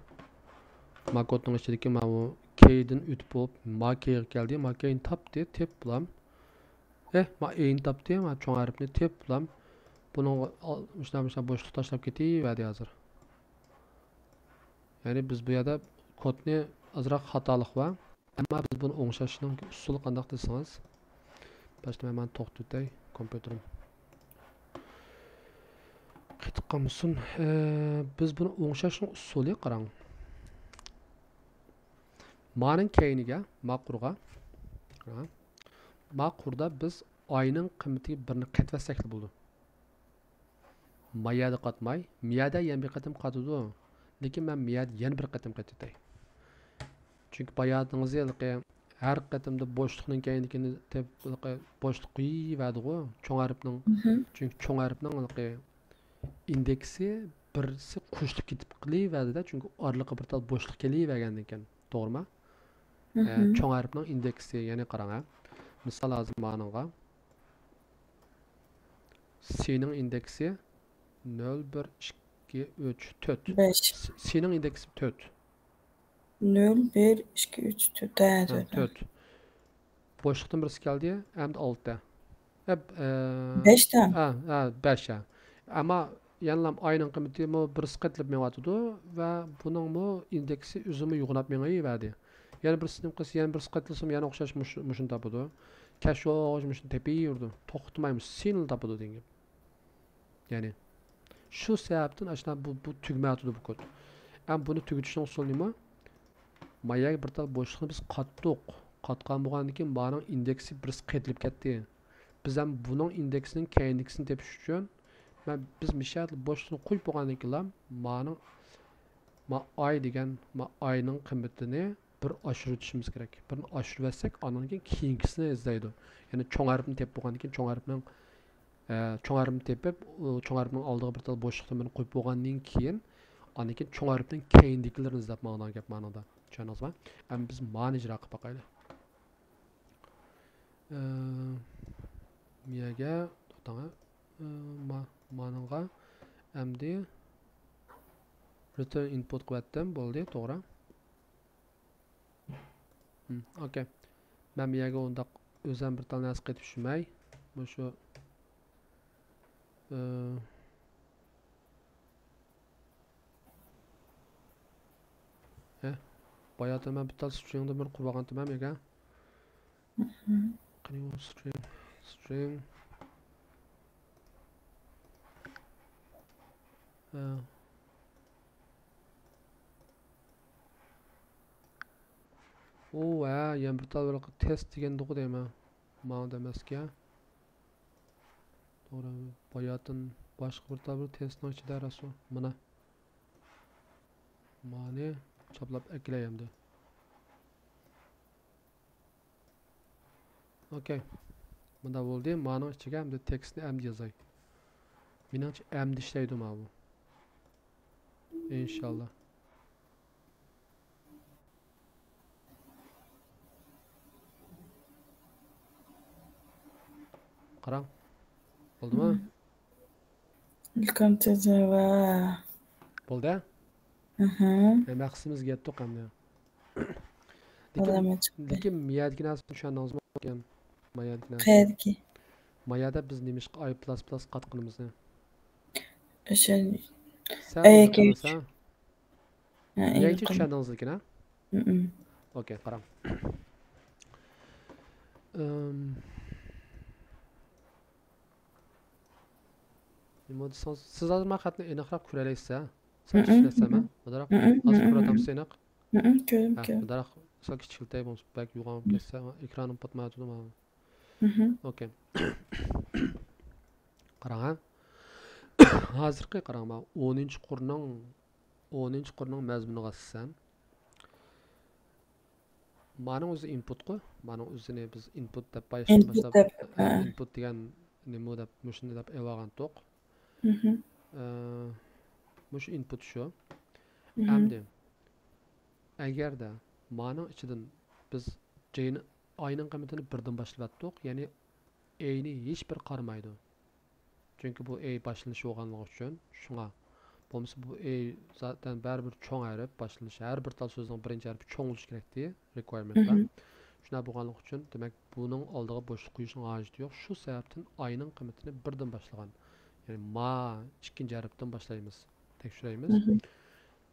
ما كودنىڭ ئىچىدىكى ماۋۇ كېيدىن ئۆتۈپ بولۇپ، ما كېيغا كەلدى. ما كېينى تاپتى، تېپىپ بولام. ئېھ، ما ئېينى تاپتى، ما چوڭ ھەرپنى تېپىپ بولام. بۇنىڭغا ئال-، مۇشۇنداق، مۇشۇنداق بوشلۇق تاشلاپ كېتىۋەردى ھازىر. يەنى بىز بۇ يەردە كودنى ئازراق خاتالىق بار. ئەمما بىز بۇنى ئوڭشاشنىڭ ئۇسۇلى قانداق دېسىڭىز، باشتا مەن مانا توختىتەي، كومپيۇتېرىم قېتىپ قالمىسۇن. ئە، بىز بۇنى ئوڭشاشنىڭ ئۇسۇلى قاراڭ. مانىڭ كەينىگە، ما قۇرغا، ھە، ما قۇردا بىز ئاينىڭ قىممىتىگە بىرنى قېتىۋەتسەكلا بولىدۇ. ما يەردە قاتماي، مىيەدە يەنە بىر قېتىم قاتىدۇ. لېكىن مەن مىيەدە يەنە بىر قېتىم قېتىۋېتەي. چۈنكى باياتىڭىز ھېلىقى ھەر قېتىمدا بوشلۇقنىڭ كەينىدىكىنى تېپىپ، ھېلىقى بوشلۇق قويۇۋەردىغۇ، چوڭ ھەرپنىڭ. مھم. چۈنكى چوڭ ھەرپنىڭ ھېلىقى ئىندېكسى بىرسى قوشۇلۇپ كېتىپ قېلىۋەردى-دە، چۈنكى ئارىلىققا بىر تال بوشلۇق كېلىۋەرگەندىن كېيىن، توغرىما؟ ئە، مھم. چوڭ ھەرپنىڭ ئىندېكسى، يەنى قاراڭ، ھە. مىسال، ھازىر مانىڭغا. سىنىڭ ئىندېكسى نۆل، بىر، ئىككى، ئۈچ، تۆت. بەش. س-، سىنىڭ ئىندېكسى تۆت. نۆل، بىر، ئىككى، ئۈچ، تۆت. ھە، ھە، تۆت. تۆت. بوشلۇقتىن بىرسى كەلدى، ئەمدى ئالتە. ئە، ئە، بەشتە. ھە، ھە، بەش، ھە. ئەمما يەنىلا ئاينىڭ قىممىتىمۇ بىرسى قېتىلىپ مېڭىۋاتىدۇ ۋە بۇنىڭمۇ ئىندېكسى ئۆزىمۇ يوغىناپ مېڭىۋەردى. يەنە بىرسى نېمە قىلسا، يەنە بىرسى قېتىلسىمۇ يەنە ئوخشاش مۇشۇ-، مۇشۇنى تاپىدۇ. كەچ ئوخشاش مۇشۇنى تېپىۋېرىدۇ. توختىماي مۇشۇ سىنلا تاپىدۇ دېگەن گەپ. يەنى شۇ سەۋەبتىن ئاشۇنداق بۇ، بۇ تۈگىمەيۋاتىدۇ بۇ كود. ئەمما بۇنى تۈگىتىشنىڭ ئۇسۇلى نېمە؟ ما يەرگە بىر تال بوشلۇقنى بىز قاتتۇق. قاتقان بولغاندىن كېيىن مانىڭ ئىندېكسى بىرسى قېتىلىپ كەتتى. بىز ھەم بۇنىڭ ئىندېكسىنىڭ كەينىدىكىسىنى تېپىش ئۈچۈن، مەن، بىز مىشەدە بوشلۇقنى قويۇپ بولغاندىن كېيىنلا مانىڭ، ما ئاي دېگەن، ما ئاينىڭ قىممىتىنى بىر ئاشۇرۇۋېتىشىمىز كېرەك. بىرنى ئاشۇرۇۋەتسەك، ئاندىن كېيىن كېيىنكىسىنى ئىزدەيدۇ. يەنى چوڭ ھەرپنى تېپىپ بولغاندىن كېيىن، چوڭ ھەرپنىڭ، ئە، چوڭ ھەرپنى تېپىپ، ئۇ چوڭ ھەرپنىڭ ئالدىغا بىر تال بوشلۇقنى مانا قويۇپ بولغاندىن كېيىن، ئاندىن كېيىن چوڭ ھەرپنىڭ كەينىدىكىلىرىنى ئىزدەپ ماڭىدىغان گەپ مانىدا. چۈشەندىڭىزمۇ؟ ئەمدى بىز مانى ئىجرا قىلىپ باقايلى. ئە، مىيەگە توختاڭ، ئە، ما-، مانىڭغا ئەمدى return input قىلىۋەتتىم، بولدى، توغرا. ھىم، ئوكەي. مەن بۇ يەرگە ئۇنداق ئۆزۈم بىر تال نەرسە قېتىپ چۈشمەي، مۇشۇ، ئى، ھە، باياتىن مەن بىر تال stringدىن بىر قۇرۇۋالغانتىم يەرگە. مھم. قېنى ئۇ string، string. ھە. ئۇ، ھە، يەنە بىر تال بىر تېست دېگەندىغۇ دەيمەن. ماڭا دەمەسكەن. توغرا، باياتىن باشقا بىر تال بىر تېستنىڭ ئىچىدە راسۇ. مانا. مانى چاپلاپ ئەكىلەي ئەمدى. ئوكەي. مۇنداق بولدى. مانىڭ ئىچىگە ئەمدى تېكىستنى ئەمدى يازاي. مېنىڭچە ئەمدى ئىشلەيدۇ ماۋۇ. ئىنشاللا. قاراڭ. بولدىمۇ؟ مم. Welcome to the world. بولدى؟ ئەھە. ئە، مەقسىتىمىزگە يەتتۇق ئەمدى. لېكىن، لېكىن ما يەردىكى نەرسىنى چۈشەندىڭىزمۇ؟ ما يەردىكى نەرسە. قەيەردىكى؟ ما يەردە بىز نېمىشقا ئاي پىلاس پىلاس قاتقىنىمىزنى. ئۆشە. سەن ئەي، ئۇنى كەيچ. قىلسا. ھە، مېنىڭچە ئېنىق. چۈشەندىڭىز لېكىن، ھە؟ مم. ئوكەي، قاراڭ. ئىم، نېمە دېسىڭىز، سىز ھازىر مانا خەتنى ئېنىقراق كۆرەلەيسىز، ھە؟ سەل مم، كىچىكلەتسەم، ھە؟ مم. مۇداراق، مم، ھازىر مم، كۆرۈۋاتامسىز مم. ئېنىق؟ مم، كۆرۈم، ھە، كۆرۈم. مۇداراق سەل كىچىكلىتەي، بولمىسا بەك يوغان بولۇپ كەتسە، ئېكرانىم پاتمايۋاتىدۇ مانا. مم. ئوكەي. قاراڭ ھە. ھازىرقى قاراڭ، مانا ئونىنچى قۇرنىڭ، ئونىنچى قۇرنىڭ مەزمۇنىغا ئاساسەن، مانىڭ ئۆزى ئىنپۇتقۇ. مانىڭ ئۆزىنى بىز ئىنپۇت دەپ باياشتىن باشلاپ، ئە، ئىنپۇت دەپ مۇشۇنى دەپ ئېلىۋالغانتۇق. مھم. ئە، مۇشۇ ئىنپۇت شۇ. مھم. ئەمدى ئەگەردە مانىڭ ئىچىدىن بىز جەينى، ئاينىڭ قىممىتىنى بىردىن باشلىۋەتتۇق، يەنى ئەينى ھېچ بىر قارىمايدۇ. چۈنكى بۇ ئەي باشلىنىش بولغانلىقى ئۈچۈن، شۇڭا. بولمىسا بۇ ئەي زاتەن بەرىبىر چوڭ ھەرپ، باشلىنىش، ھەر بىر تال سۆزنىڭ بىرىنچى ھەرپى چوڭ بولۇشى كېرەكتى، رىكۋايرمېنتتا. مھم. شۇنداق بولغانلىقى ئۈچۈن، دېمەك، بۇنىڭ ئالدىغا بوشلۇق قويۇشنىڭ ھاجىتى يوق. شۇ سەۋەبتىن ئاينىڭ قىممىتىنى بىردىن باشلىغان. يەنى ما ئىككىنچى ھەرپتىن باشلايمىز. تەكشۈرەيمىز. مھم.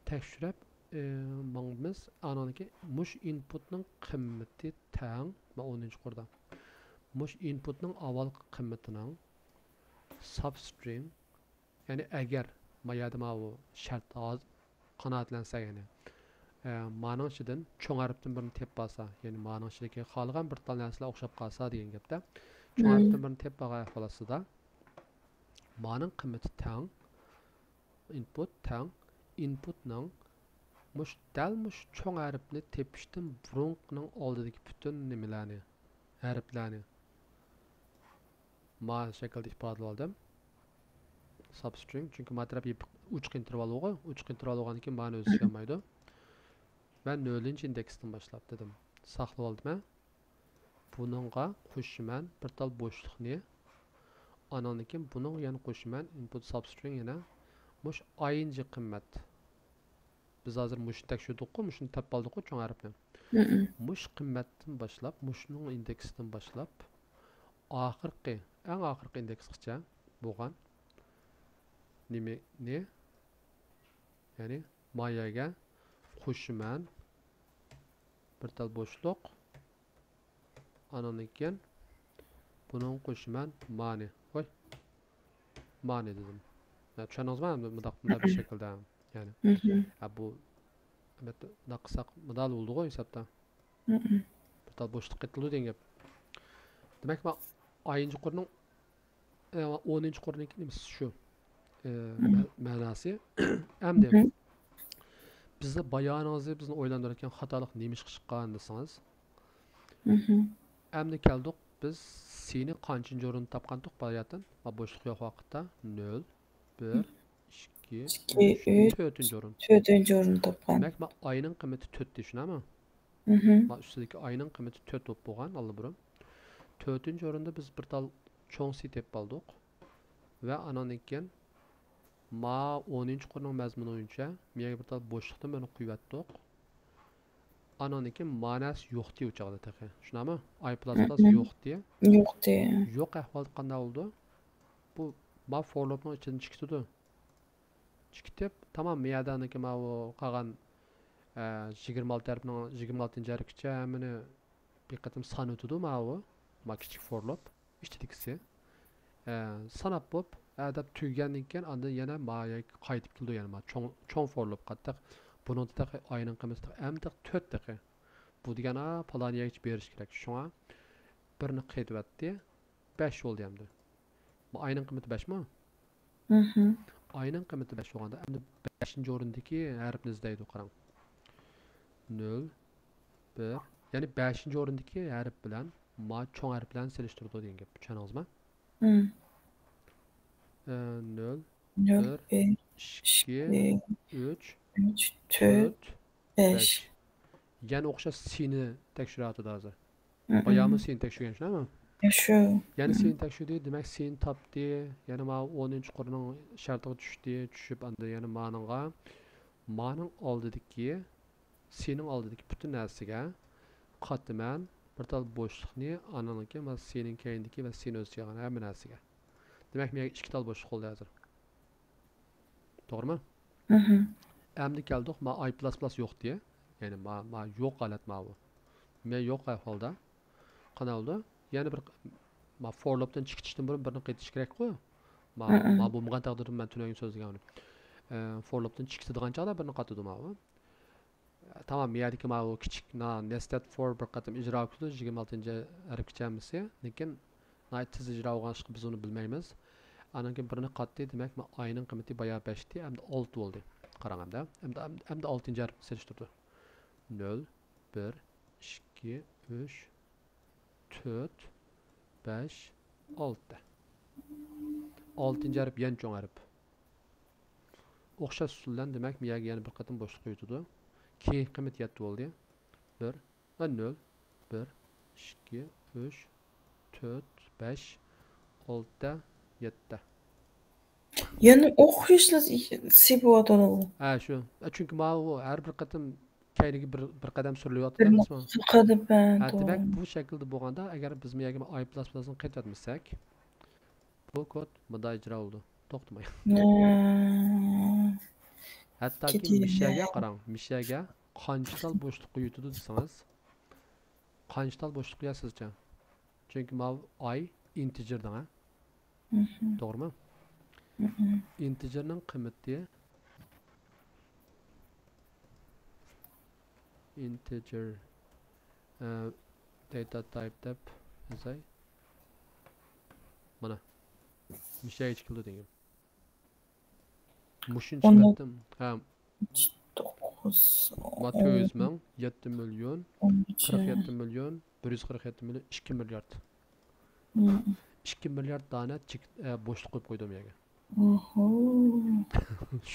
تەكشۈرۈپ، ئى، ماڭىمىز. ئانىڭدىن كېيىن مۇشۇ ئىنپۇتنىڭ قىممىتى تەڭ، مانا ئونىنچى قۇردا. مۇشۇ ئىنپۇتنىڭ ئاۋۋالقى قىممىتىنىڭ سابسترىڭ، يەنى ئەگەر ما يەردە ماۋۇ شەرت ھازىر قانائەتلەنسە، يەنى، ئە، مانىڭ ئىچىدىن چوڭ ھەرپتىن بىرنى تېپىپ ئالسا، يەنى مانىڭ ئىچىدىكى خالىغان بىر تال نەرسىلەر ئوخشاپ قالسا دېگەن گەپتە. چوڭ مم. ھەرپتىن بىرنى تېپىپ ئالغان ئەھۋال ئاستىدا، مانىڭ قىممىتى تەڭ، ئىنپۇت تەڭ، ئىنپۇتنىڭ مۇش-، دەل مۇشۇ چوڭ ھەرپنى تېپىشتىن بۇرۇنقىنىڭ ئالدىدىكى پۈتۈن نېمىلەرنى، ھەرپلەرنى ما شەكىلدە ئىپادىلىۋالدىم. سابسترىڭ، چۈنكى ما تەرەپ يېپىق ئوچۇق ئىنتېرۋال بولغۇ، ئوچۇق ئىنتېرۋال بولغاندىن كېيىن مانى ئۆزى ئىشلەنمەيدۇ. مەن نۆلىنچى ئىندېكستىن باشلاپ دېدىم. ساقلىۋالدىم. بۇنىڭغا قوشىمەن بىر تال بوشلۇقنى. ئاناندىن كېيىن بۇنىڭغا يەنە قوشىمەن ئىنپۇت سابسترىڭ يەنە مۇشۇ ئاينجى قىممەت. بىز ھازىر مۇشۇنى تەكشۈردۇققۇ، مۇشۇنى تېپىپ ئالدۇققۇ، چوڭ ھەرپنى. مم. مۇشۇ قىممەتتىن باشلاپ، مۇشۇنىڭ ئىندېكسىدىن باشلاپ، ئاخىرقى، ئەڭ ئاخىرقى ئىندېكسقىچە بولغان نېمىنى، يەنى ما يەرگە قوشىمەن بىر تال بوشلۇق. ئانىڭدىن كېيىن بۇنىڭغا قوشىمەن مانى. ۋاي. مانى دېدىم. يا، چۈشەندىڭىزمۇ؟ ئەمدى مۇنداق، مۇنداق بىر شەكىلدە. يەنى، مم. ھە، بۇ، ئەلۋەتتە، مۇنداق قىلساق، مۇنداق بولىدىغۇ ھېسابتا. مم. بىر تال بوشلۇق قېتىلىدۇ دېگەن گەپ. دېمەك، ما-، ئاينجى قۇرنىڭ، ئە، ئونىنچى قۇرنىڭكى نېمىسى شۇ. ئە، مم. مە-، مەناسى. ئەمدى، مم. بىزدە بايانىڭىزدا بىزنى ئويلاندۇرۇۋەتكەن خاتالىق نېمە ئىشقا چىققان دېسىڭىز، مم. ئەمدى كەلدۇق، بىز سىنى قانچىنچى ئورۇندا تاپقانتۇق باياتىن؟ ما بوشلۇق يوق ۋاقىتتا. نۆل، بىر، مم. ئىككى، ئىككى، ئۈچ، ئۈچ، تۆتىنچى ئورۇن. تۆتىنچى ئورۇندا تاپقان. دېمەك، ما ئاينىڭ قىممىتى تۆت دېيىش، شۇنداقمۇ؟ مم. ما ئۈستىدىكى ئاينىڭ قىممىتى تۆت بولۇپ بولغان ئاللىبۇرۇن. تۆتىنچى ئورۇندا بىز بىر تال چوڭ سى تېپىپ ئالدۇق. ۋە ئاناندىن كېيىن ما ئونىنچى قۇرنىڭ مەزمۇنى بويىچە مىيەگە بىر تال بوشلۇقتىن بىرنى قويۇۋەتتۇق. ئاناندىن كېيىن ماناسى يوقتى ئۇ چاغدا تېخى. شۇنداقمۇ؟ ئاي پلاس پلاس مم. يوقتى. يوقتى. يوق ئەھۋالدا قانداق بولىدۇ؟ بۇ ما فور لوپنىڭ ئىچىدىن چىقىتىدۇ. چىقىتىپ، تامام مىيەدەنكى ماۋۇ قالغان، ئە، يىگىرمە ئالتە ھەرپنىڭ يىگىرمە ئالتىنچى ھەرپكىچە ھەممىنى بىر قېتىم سانىتىدۇ ماۋۇ. ما كىچىك فور لوپ. ئىچىدىكىسى. ئە، ساناپ بوپ، ئە، دەپ تۈگىگەندىن كېيىن، ئاندىن يەنە ما يەرگە قايتىپ كېلىدۇ، يەنە ما چوڭ، چوڭ فور لوپ قاتتىق. بۇنىڭدا تېخى ئاينىڭ قىممىتى تېخى، ئەمدى تېخى تۆت تېخى. بۇ دېگەن، ئا، پالان يەرگىچە بېرىش كېرەك. شۇڭا بىرنى قېتىۋەتتى. بەش بولدى ئەمدى. ما ئاينىڭ قىممىتى بەشمۇ؟ مھم. ئاينىڭ قىممىتى بەش بولغاندا، ئەمدى بەشىنچى ئورۇندىكى ھەرپنى ئىزدەيدۇ، قاراڭ. نۆل، بىر. يەنى بەشىنچى ئورۇندىكى ھەرپ بىلەن ما چوڭ ھەرپ بىلەن سېلىشتۇرىدۇ دېگەن گەپ. چۈشەندىڭىزمۇ؟ مم. ئە، نۆل، نۆل، بىر، بىر، ئىككى، ئىككى، ئۈچ، ئۈچ، تۆت، تۆت، بەش. بەش. يەنە ئوخشاش سىنى تەكشۈرۈۋاتىدۇ ھازىر. مم. بايامۇ سىنى تەكشۈرگەن، شۇنداقمۇ؟ شۇ. يەنە مم. سىنى تەكشۈردى، دېمەك، سىنى تاپتى. يەنە ما ئونىنچى قۇرنىڭ شەرتىگە چۈشتى، چۈشۈپ، ئاندىن يەنە مانىڭغا، مانىڭ ئالدىدىكى، سىنىڭ ئالدىدىكى پۈتۈن نەرسىگە قاتىمەن بىر تال بوشلۇقنى، ئانىڭكى، ما سىنىڭ كەينىدىكى ۋە سىنى ئۆز ئىچىگە ئالغان ھەممە نەرسىگە. دېمەك، مېنىڭ ئىككى تال بوشلۇق بولدى ھازىر. توغرىمۇ؟ مھم. ئەمدى كەلدۇق، ما ئاي پلاس پلاس يوقتى. يەنى ما، ما يوق ھالەت ماۋۇ. ما يوق ئەھۋالدا. قانداق بولىدۇ؟ يەنە بىر، ما فور لوپتىن چىقىتىشتىن بۇرۇن بىرنى قېتىش كېرەكقۇ. ما، مم. ما بولمىغان تەقدىردە مەن تۈنۈگۈن سۆزلىگەن ئۇنى. ئە، فور لوپتىن چىقىتىدىغان چاغدا بىرنى قاتىدۇ ماۋۇ. تامام، يەردىكى ماۋۇ كىچىك نا-، نېستېد فور بىر قېتىم ئىجرا بولۇپ كېتىدۇ، يىگىرمە ئالتىنچى ھەرپكىچە ھەممىسى. لېكىن ناھايىتى تېز ئىجرا بولغان ئىشقا بىز ئۇنى بىلمەيمىز. ئانىڭ كېيىن بىرنى قاتتى، دېمەك، ما ئاينىڭ قىممىتى بايا بەشتى، ئەمدى ئالتە بولدى. قاراڭ ئەمدى. ئەمدى، ئەمدى، ئەمدى ئالتىنچى ھەرپنى سېلىشتۇردى. نۆل، بىر، ئىككى، ئۈچ، تۆت، بەش، ئالتە. ئالتىنچى ھەرپ يەنە چوڭ ھەرپ. ئوخشاش ئۇسۇل بىلەن، دېمەك، مىيەگە يەنە بىر قېتىم بوشلۇق قويۇۋېتىدۇ. كېيىنكى قىممىتى يەتتە بولدى. بىر، ھە، نۆل، بىر، ئىككى، ئۈچ، تۆت، بەش، ئالتە، يەتتە. يەنە ئوخشاشلا سېپىۋاتىدۇ. ھە، شۇ. چۈنكى ماۋۇ ھەر بىر قېتىم كەينىگە بىر، بىر قەدەم سۈرۈلۈۋاتىدۇ ئەمەسمۇ؟ ھە، دېمەك، بۇ شەكىلدە بولغاندا، ئەگەر بىز مىيەگە ئاي پىلاس پىلاسنى قېتىۋەتمىسەك، بۇ كود مۇنداق ئىجرا بولىدۇ، توختىماي. ھەتتاكى مىشەگە قاراڭ، مىشەگە قانچە تال بوشلۇق قويۇۋېتىدۇ دېسىڭىز، قانچە تال بوشلۇق قويار سىزچە؟ چۈنكى ماۋۇ ئاي ئىنتېجېر دەڭ، ھە؟ توغرىمۇ؟ ئىنتېجېرنىڭ قىممىتى، ئىنتېجېر، ئە، داتا تايپ دەپ يازاي. مانا، مىشەگە چىقىدۇ دېگەن. مۇشۇنچە بەردىم. ھە. توققۇز، ما تۆت يۈز مىڭ، يەتتە مىليون، قىرىق يەتتە مىليون، بىر يۈز قىرىق يەتتە مىليون، ئىككى مىليارد. ئىككى مىليارد دانە چېكىت، ئە، بوشلۇق قويۇپ قويدۇم يەرگە.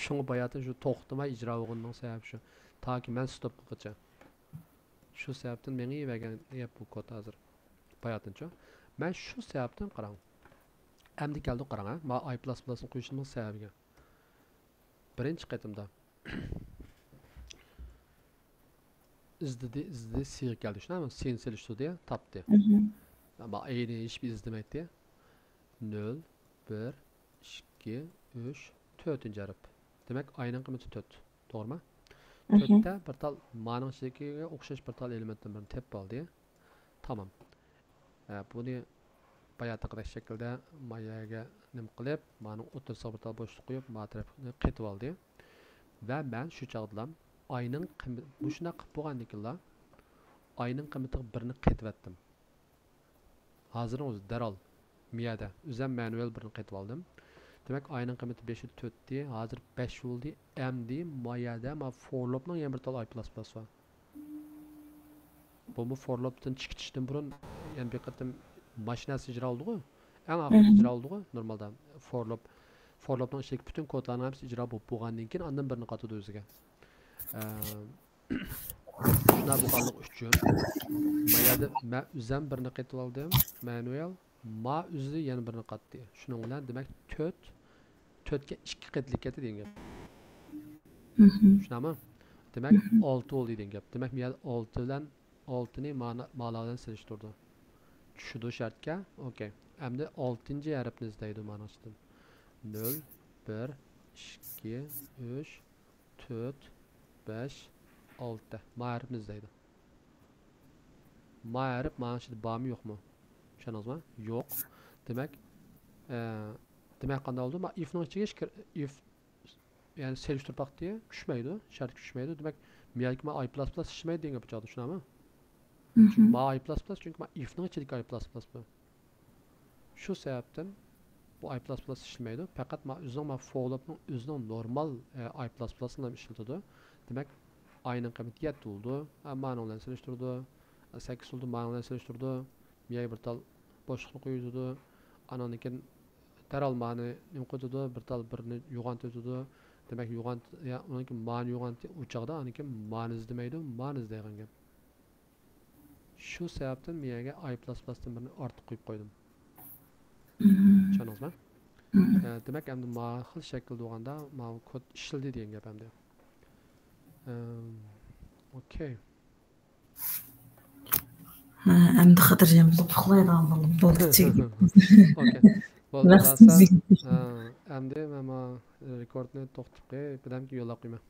شۇڭا باياتىن شۇ توختىماي ئىجرا بولغىنىنىڭ سەۋەبى شۇ. تاكى مەن ستوپ قىلغۇچە. شۇ سەۋەبتىن مېڭىۋەرگەن گەپ بۇ كود ھازىر. باياتىنچۇ. مەن شۇ سەۋەبتىن قاراڭ. ئەمدى كەلدۇق قاراڭ، ھە. ما ئاي پىلاس پىلاسنى قويۇشنىڭ سەۋەبىگە. بىرىنچى قېتىمدا ئىزدىدى، ئىزدىدى، سىغا كەلدى. شۇنداقمۇ؟ سىنى سېلىشتۇردى، تاپتى. ئەمما ئېينى ھېچبىر ئىزدىمەيتتى. نۆل، بىر، ئىككى، ئۈچ، تۆتىنچى ھەرپ. دېمەك، ئاينىڭ قىممىتى تۆت. توغرىمۇ؟ تۆتتە بىر تال مانىڭ ئىچىدىكىگە ئوخشاش بىر تال ئېلېمېنتتىن بىرنى تېپىپ ئالدى. تامام. ئە، بۇنى باياتىقىدەك شەكىلدە ما يەرگە نېمە قىلىپ، مانىڭ ئوتتۇرىسىغا بىر تال بوشلۇق قويۇپ، ما تەرەپنى قېتىۋالدى. ۋە مەن شۇ چاغدىلا ئاينىڭ قىممىتى، مۇشۇنداق قىلىپ بولغاندىن كېيىنلا ئاينىڭ قىممىتىغا بىرنى قېتىۋەتتىم. ھازىرنىڭ ئۆزى دەرھال مىيەدە ئۆزۈم مانۇئال بىرنى قېتىۋالدىم. دېمەك، ئاينىڭ قىممىتى بەش ئىدى، تۆت ئىدى، ھازىر بەش بولدى. ئەمدى ما يەردە ما فور لوپنىڭ يەنە بىر تال ئاي پىلاس پىلاس بار. بۇمۇ فور لوپتىن چىقىشتىن بۇرۇن يەنە بىر قېتىم ماشىنىسى ئىجرا بولدىغۇ. ئەڭ ئاخىرىدا ئىجرا بولدىغۇ نورمالدا. فور لوپ، فور لوپنىڭ ئىچىدىكى پۈتۈن كودلارنىڭ ھەممىسى ئىجرا بولۇپ بولغاندىن كېيىن ئاندىن بىرنى قاتىدۇ ئۆزىگە. ئە، شۇنداق بولغانلىقى ئۈچۈن ما يەردە مەن ئۆزۈم بىرنى قېتىۋالدىم، مانۇئال، ما ئۆزى يەنە بىرنى قاتتى. شۇنىڭ بىلەن دېمەك تۆت، تۆتكە ئىككى قېتىلىپ كەتتى دېگەن گەپ. شۇنداقمۇ؟ دېمەك ئالتە بولدى دېگەن گەپ. دېمەك ما يەردە ئالتە بىلەن ئالتىنى مانا، مانا بىلەن سېلىشتۇردى. چۈشىدۇ شەرتكە. ئوكەي. ئەمدى ئالتىنچى ھەرپنى ئىزدەيدۇ مانىڭ ئىچىدىن. نۆل، بىر، ئىككى، ئۈچ، تۆت، بەش، ئالتە. ما ھەرپنى ئىزدەيدۇ. ما ھەرپ مانىڭ ئىچىدە بارمۇ يوقمۇ؟ چۈشەندىڭىزمۇ؟ يوق. دېمەك، ئە، دېمەك قانداق بولدى؟ ما ئىفنىڭ ئىچىگە ئىف يەنى سېلىشتۇرۇپ باقتى، چۈشمەيدۇ، شەرتكە چۈشمەيدۇ. دېمەك، مىيەلكە ما ئاي پىلاس پىلاس ئىشلىمەيدۇ دېگەن گەپ بۇ چاغدا، شۇنداقمۇ؟ چۈنكى ما ئاي پىلاس پىلاس، چۈنكى ما ئىفنىڭ ئىچىدىكى ئاي پىلاس پىلاس بۇ. شۇ سەۋەبتىن بۇ ئاي پىلاس پىلاس ئىشلىمەيدۇ. پەقەت ما ئۆزىنىڭ ما فور لوپنىڭ ئۆزىنىڭ نورمال، ئە، ئاي پىلاس پىلاسىنى ئىشلىتىدۇ. دېمەك، ئاينىڭ قىممىتى يەتتە بولىدۇ. ئە، مانىڭ بىلەن سېلىشتۇرىدۇ. ئە، سەككىز بولىدۇ، مانىڭ بىلەن سېلىشتۇرىدۇ. مىيەگە بىر تال بوشلۇقنى قويۇۋېتىدۇ. ئاناندىن كېيىن دەرھال مانى نېمە قىلىۋېتىدۇ، بىر تال بىرنى يوغانتىۋېتىدۇ. دېمەك، يوغانت-، يا، ئۇنىڭ كېيىن مانى يوغانتى، ئۇ چاغدا ئانىڭ كېيىن مانى ئىزدىمەيدۇ، مانى ئىزدەيدىغان گەپ. شۇ سەۋەبتىن مەن يەرگە ئاي پىلاس پىلاستىن بىرنى ئارتۇق قويۇپ قويدۇم. چۈشەندىڭىزمۇ؟ ئە، دېمەك، ئەمدى ما خىل شەكىلدە بولغاندا، ماۋۇ كود ئىشلىدى دېگەن گەپ ئەمدى. ئەم، ئوكەي. ھە، ئەمدى خاتىرجەم بولۇپ ئۇخلايدىغان بولدۇم. بولدى، چىقىپ. ئوكەي. بولدى، راسا، ئە، ئەمدى مەن ما رېكوردنى توختىتىپ قوياي، بىردەمگە يوللاپ قويىمەن.